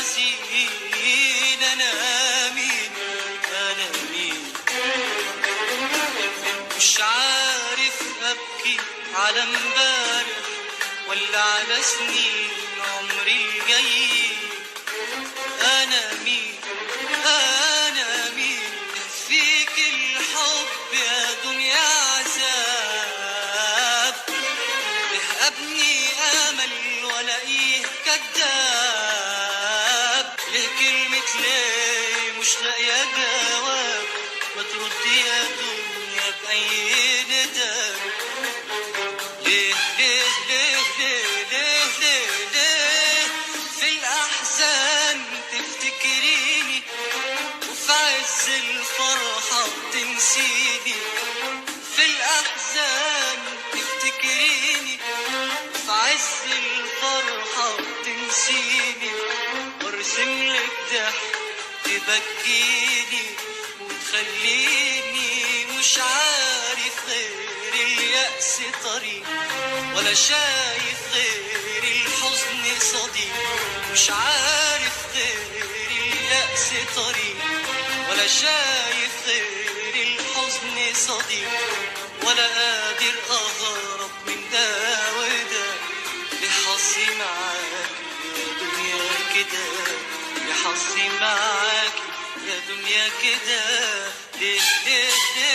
حزين. أنا مين؟ أنا مين؟ مش عارف أبكي على امبارح ولا على سنين عمري الجاي. أنا مين؟ أنا مين؟ فيك الحب يا دنيا عذاب، ليه أبني أمل وألاقيه كداب؟ ليه كلمة ليه مش لاقية جواب؟ ما تردي يا دنيا بأي نداء. ليه ليه ليه ليه ليه ليه ليه في الأحزان تفتكريني وفي عز الفرحة تنسيني؟ في الأحزان تفتكريني وفي عز الفرحة تنسيني، وارسم لك ضحك تبكيني وتخليني مش عارف غير اليأس طريق، ولا شايف غير الحزن صديق. مش عارف غير اليأس طريق، ولا شايف غير الحزن صديق، ولا قادر أهرب من ده وده. لحظي معاك يا دنيا كده، لحظي معاك يا دنيا كده. ليه ليه ليه؟